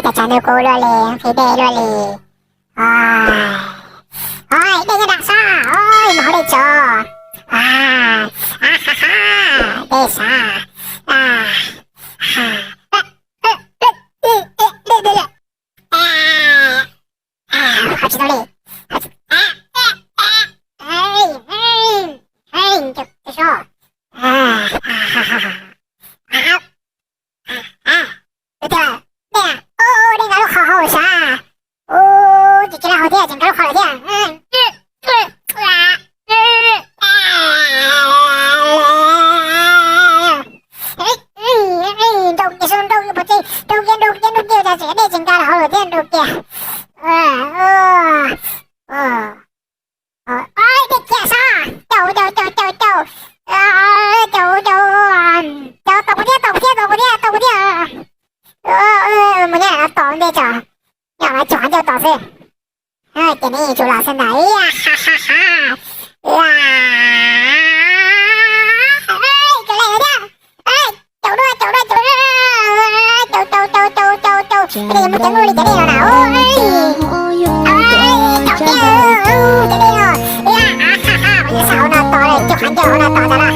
Cas tshav ntuj kub luaj li, qhib dej luaj li. Oi, dej nyob nram sab, oi, mus hauv dej tso. A, a ha ha, dej sab. A, ha, a, qhov tsis tau li. Tus twg, dej, dej nkag lub qhov hauv sav. Ub, tsis, tsis nkag hauv thiab, tsis nkag lub qhov lawm thiab. Nrau kiag, nrau kiag, nrau kiag, nrau kiag, nrau kiag, cas tseem dej tsis nkag hauv lawm thiab, nrau kiag. Dej kiag sab, caum, caum, caum, caum, caum, caum, caum, caum, tau kuv thiab, tau kuv thiab, tau kuv thiab, tau kuv thiab. Mus nyob no tos ntej tso, nyob no caum qhov ncauj tos xwb. Ces neb yuav tsum los xwb ntag. Caum dua, caum dua, caum dua, caum, caum, caum, caum, caum, caum, caum, caum dej, mus caum nkuj li cov dej no na. Caum dej, cov dej no. Kuv yuav xa hauv no tos, caum qhov ncauj hauv no tos ntag na.